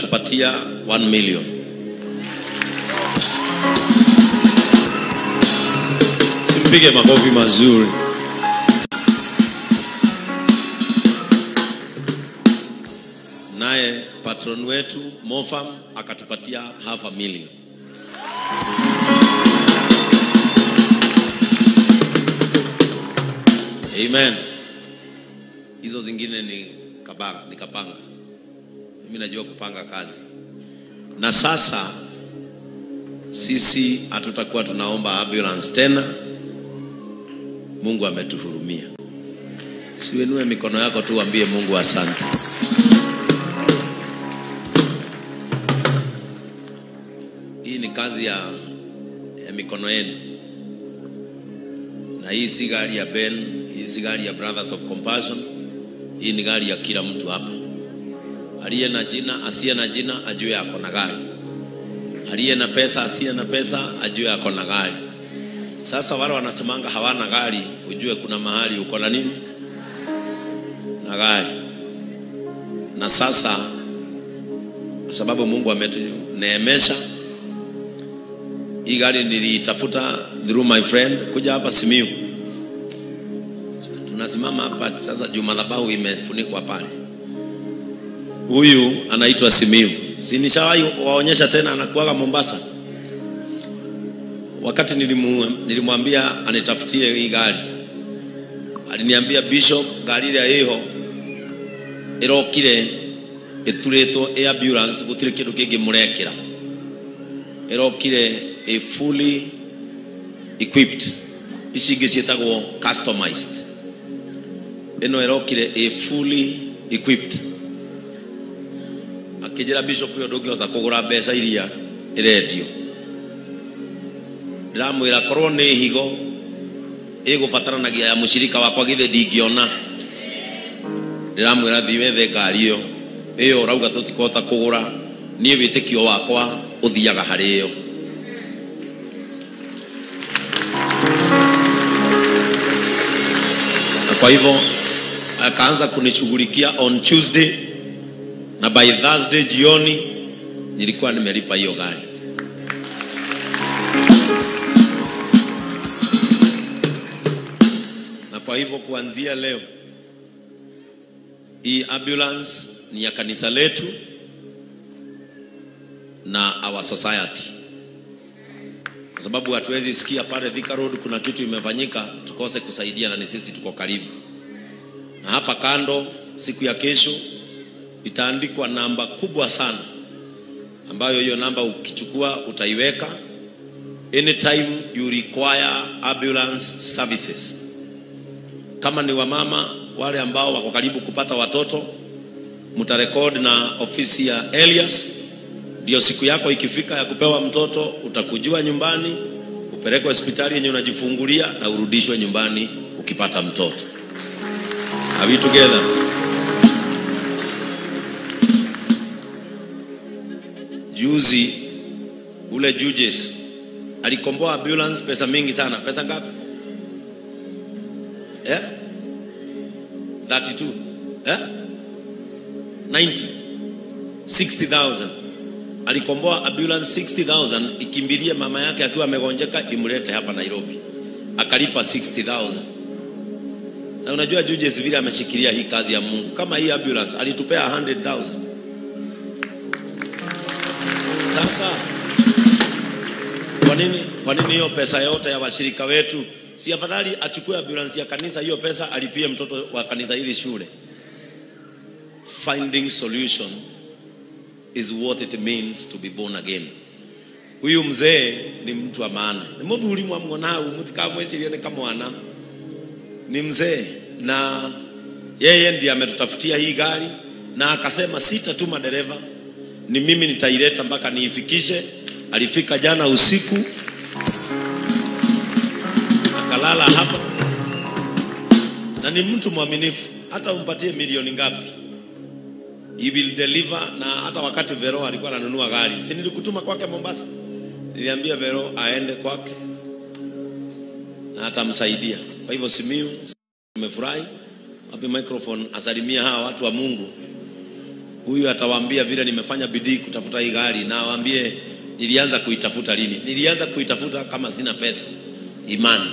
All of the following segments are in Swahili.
Tupatia 1 million. Simpige makofi mazuri. Naye patron wetu Mofam akatupatia 500,000. Amen. Hizo zingine ni kabanga, ni kapanga. Mimi najua kupanga kazi. Na sasa sisi hatutakuwa tunaomba ambulance tena. Mungu ametuhurumia. Siwenue mikono yako tu uambie Mungu asante. Hii ni kazi ya mikono yenu. Na hii si gari ya Ben, hii si gari ya Brothers of Compassion. Hii ni gari ya kila mtu hapa. Aliye na jina, asiye na jina, ajue ako na gari. Aliye na pesa, asiye na pesa, ajue ako na gari. Sasa wale wanasemanga hawana gari, ujue kuna mahali uko na nini? Na gari. Na sasa sababu Mungu ametuneemesha, hii gari nilitafuta through my friend kuja hapa Simiyu. Tunasimama hapa sasa juu madhabahu imefunikwa pale. Huyu anaitwa Simiyu. Si nishawahi waonyesha tena, anakuaga Mombasa. Wakati nilimwambia anitafutie hii gari, aliniambia Bishop, gari ile hiyo irokire ituretwo ambulance, gutire kindu kingi murekira. Irokire a fully equipped. Ici ingi cietagwo customized. Ino irokire a fully equipped. Akijira Bishop uyo ndungihota kugura mbeca iria irendio. Ndiramwira korwo ni higo igubataranagia ya mushirika wakwa githe ndingiona. Ndiramwira thi wethe ngari iyo. Iyo urauga tutikota kugura, nie witikio wakwa uthiaga hari iyo. Na kwa hivyo akaanza kunishughulikia on Tuesday, na by Thursday jioni nilikuwa nimelipa hiyo gari. Na kwa hivyo kuanzia leo hii ambulance ni ya kanisa letu na our society. Kwa sababu hatuwezi sikia pale Thika Road kuna kitu imefanyika tukose kusaidia, na ni sisi tuko karibu. Na hapa kando siku ya kesho itaandikwa namba kubwa sana, ambayo hiyo namba ukichukua utaiweka anytime you require ambulance services. Kama ni wamama wale ambao wako karibu kupata watoto, mtarekod na ofisi ya Elias. Ndio siku yako ikifika ya kupewa mtoto, utakujua nyumbani, upelekwe hospitali yenye unajifungulia na urudishwe nyumbani ukipata mtoto. Are we together? Juzi ule Judges alikomboa ambulance pesa mingi sana. Pesa ngapi? Yeah? 32. Yeah? 90. 60,000. Alikomboa ambulance 60,000 ikimbilie mama yake akiwa amegonjeka imlete hapa Nairobi. Akalipa 60,000. Na unajua Judges vile ameshikilia hii kazi ya Mungu. Kama hii ambulance alitupea 100,000. Sasa kwa nini hiyo pesa yote ya washirika wetu? Si afadhali achukue ambulance ya kanisa, hiyo pesa alipie mtoto wa kanisa hili shule. Finding solution is what it means to be born again. Huyu mzee ni mtu wa maana. Ni muthuri mwamwona mutikamwecirie ni kamwana. Ni mzee, na yeye ndiye ametutafutia hii gari, na akasema sitatuma dereva, ni mimi nitaileta mpaka niifikishe. Alifika jana usiku akalala hapa, na ni mtu mwaminifu. Hata umpatie milioni ngapi, he will deliver. Na hata wakati Vero alikuwa ananunua gari, si nilikutuma kwake Mombasa, niliambia Vero aende kwake na atamsaidia. Kwa hivyo Simiyu, nimefurahi. Wapi microphone asalimia hawa watu wa Mungu. Huyu atawaambia vile nimefanya bidii kutafuta hii gari, na awaambie nilianza kuitafuta lini. Nilianza kuitafuta kama sina pesa. Imani.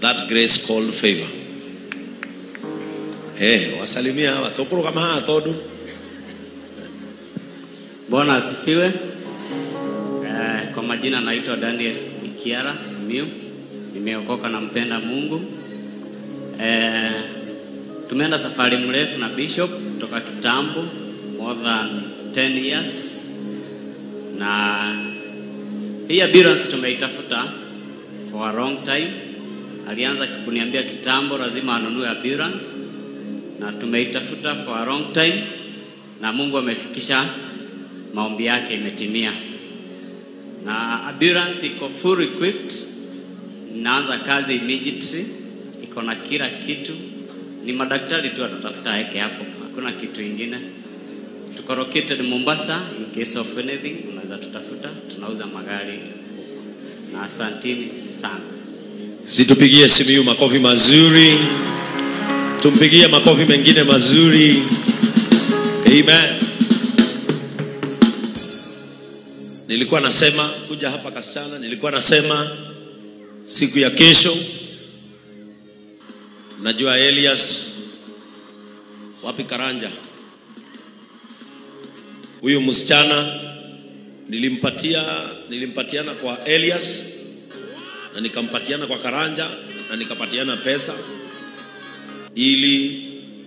That grace called favor. Wasalimia hawa tokoro kama hawa todo. Bwana asifiwe. Kwa majina naitwa Daniel Ikiara Simiu. Nimeokoka na mpenda Mungu. Tumeenda safari mrefu na Bishop kutoka kitambo, more than 10 years. Na hii ambulance tumeitafuta for a long time. Alianza kuniambia kitambo lazima anunue ambulance, na tumeitafuta for a long time, na Mungu amefikisha maombi yake imetimia. Na ambulance iko full equipped, inaanza kazi immediately, iko na kila kitu. Ni madaktari tu atatafuta yake hapo, hakuna kitu ingine. Tuko located Mombasa, in case of anything unaweza tutafuta, tunauza magari huko. Na asanteni sana. Situpigie Simiyu makofi mazuri. Tumpigie makofi mengine mazuri. Amen. Nilikuwa nasema kuja hapa kasichana, nilikuwa nasema siku ya kesho. Najua Elias wapi Karanja. Huyu msichana nilimpatiana kwa Elias, na nikampatiana kwa Karanja, na nikapatiana pesa ili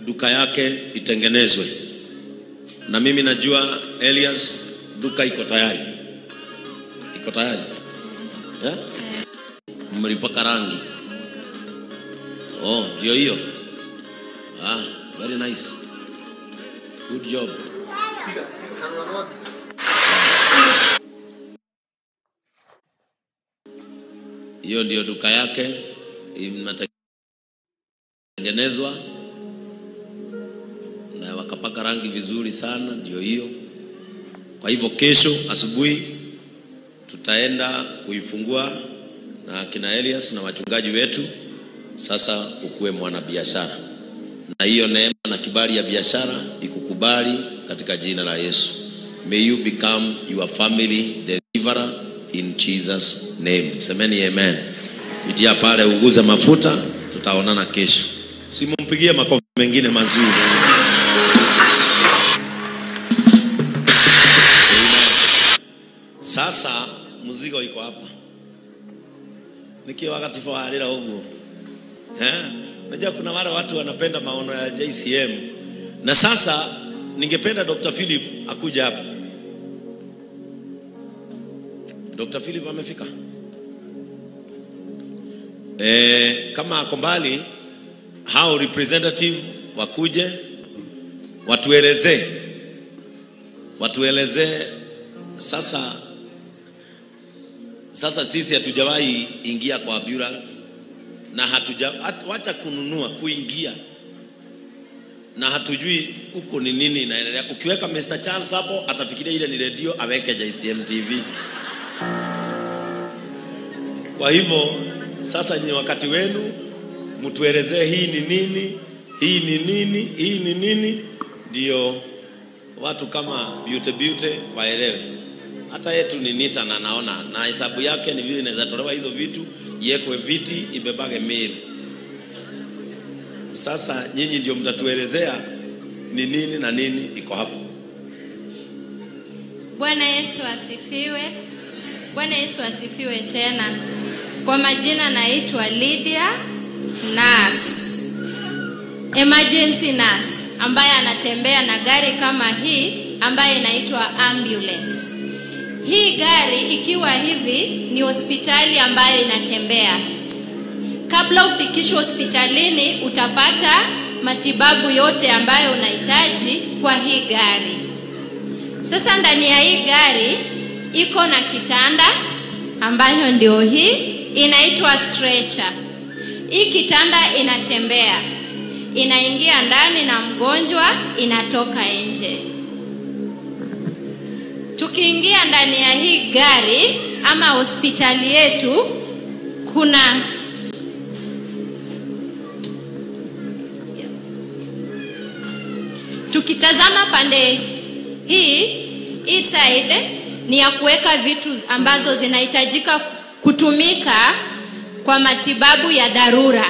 duka yake itengenezwe. Na mimi najua Elias duka iko tayari. Iko tayari. Eh? Mlipaka rangi. Oh, ndio hiyo. Ah, very nice. Good job. Hiyo ndio duka yake imetengenezwa na wakapaka rangi vizuri sana, ndio hiyo. Kwa hivyo kesho asubuhi tutaenda kuifungua na kina Elias na wachungaji wetu. Sasa ukuwe mwanabiashara, na hiyo neema na kibali ya biashara ikukubali katika jina la Yesu. May you become your family deliverer in Jesus name. Semeni amen. Pitia pale uguze mafuta, tutaonana kesho. Simumpigie makofi mengine mazuri. Sasa mzigo iko hapa. Nikiwa wakati fawalira huko. Najua kuna wale watu wanapenda maono ya JCM. Na sasa ningependa Dr. Philip akuja hapa. Dr. Philip amefika? Kama ako mbali, hao representative wakuje watuelezee. Watuelezee sasa. Sasa sisi hatujawahi ingia kwa ambulance, na wacha kununua, kuingia, na hatujui huko ni nini inaendelea. Ukiweka Mr. Charles hapo atafikiria ile ni radio, aweke JCM TV. Kwa hivyo sasa ni wakati wenu mtuelezee hii ni nini, hii ni nini, hii ni nini, ndio watu kama Beauty Beauty waelewe. Hata yetu ni Nissan na naona na hesabu yake ni vile inaweza tolewa hizo vitu, iwekwe viti, ibebage meli. Sasa nyinyi ndio mtatuelezea ni nini na nini iko hapo. Bwana Yesu asifiwe. Bwana Yesu asifiwe tena. Kwa majina naitwa Lydia, nurse. Emergency nurse ambaye anatembea na gari kama hii ambaye inaitwa ambulance. Hii gari ikiwa hivi ni hospitali ambayo inatembea. Kabla ufikishwe hospitalini utapata matibabu yote ambayo unahitaji kwa hii gari. Sasa ndani ya hii gari iko na kitanda ambayo ndio hii inaitwa stretcher. Hii kitanda inatembea. Inaingia ndani na mgonjwa, inatoka nje. Tukiingia ndani ya hii gari ama hospitali yetu, kuna tukitazama pande pande hii side ni ya kuweka vitu ambazo zinahitajika kutumika kwa matibabu ya dharura,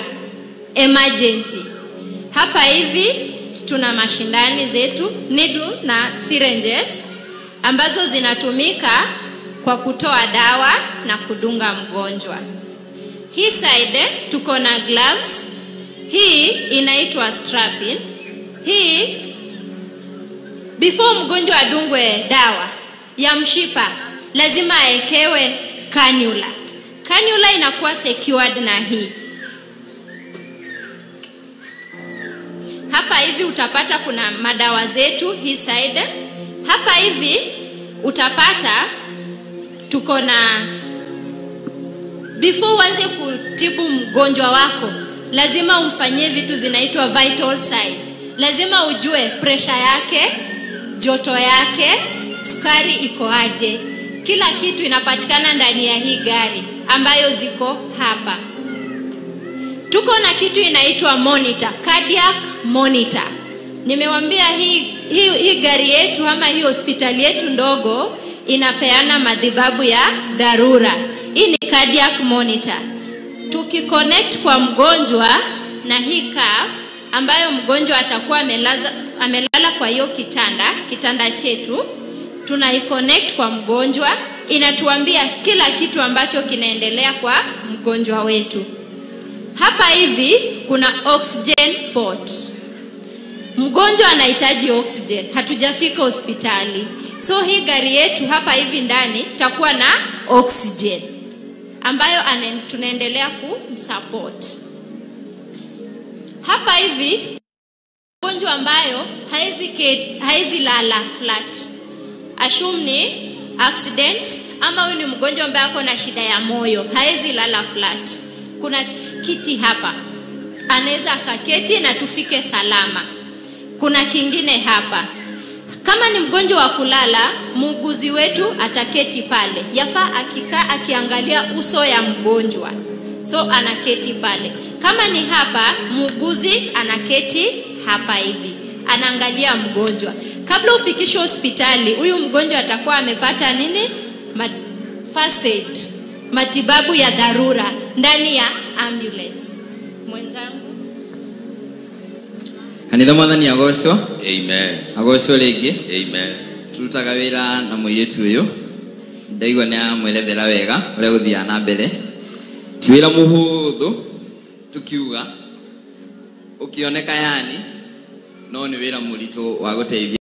emergency. Hapa hivi tuna mashindani zetu, needle na syringes ambazo zinatumika kwa kutoa dawa na kudunga mgonjwa. Hii side tuko na gloves. Hii inaitwa strapping. Hii before mgonjwa adungwe dawa ya mshipa lazima aekewe cannula. Cannula inakuwa secured na hii. Hapa hivi utapata kuna madawa zetu hii side. Hapa hivi utapata tuko na, before uanze kutibu mgonjwa wako lazima umfanyie vitu zinaitwa vital sign. Lazima ujue pressure yake, joto yake, sukari iko aje. Kila kitu inapatikana ndani ya hii gari ambayo ziko hapa. Tuko na kitu inaitwa monitor, cardiac monitor. Nimewambia hii gari yetu ama hii hospitali yetu ndogo inapeana matibabu ya dharura. Hii ni cardiac monitor. Tukiconnect kwa mgonjwa na hii cuff ambayo mgonjwa atakuwa amelala kwa hiyo kitanda chetu, tunaiconnect kwa mgonjwa, inatuambia kila kitu ambacho kinaendelea kwa mgonjwa wetu. Hapa hivi kuna oxygen port. Mgonjwa anahitaji oxygen, hatujafika hospitali. So hii gari yetu hapa hivi ndani takuwa na oxygen ambayo tunaendelea kumsupport. Hapa hivi mgonjwa ambayo haezi lala flat. Assume ni accident ama huyu ni mgonjwa ambaye ako na shida ya moyo, haezi lala flat. Kuna kiti hapa, anaweza akaketi na tufike salama. Kuna kingine hapa. Kama ni mgonjwa wa kulala, muuguzi wetu ataketi pale. Yafaa akikaa akiangalia uso ya mgonjwa. So anaketi pale. Kama ni hapa, muuguzi anaketi hapa hivi. Anaangalia mgonjwa. Kabla ufikishe hospitali, huyu mgonjwa atakuwa amepata nini? First aid. Matibabu ya dharura ndani ya ambulance. Mwenzangu. Kanitha mwathani agocwo. Amen. Agocwo rĩngĩ. Amen. Turutaga wĩra na mũirĩtu ũyũ. Ndaigua nĩ amwĩrethera wega ũrĩa gũthiaga na mbere. Ti wĩra mũhũthũ tukiuga ũkĩoneka yani, no nĩ wĩra mũritũ wa gũteithia.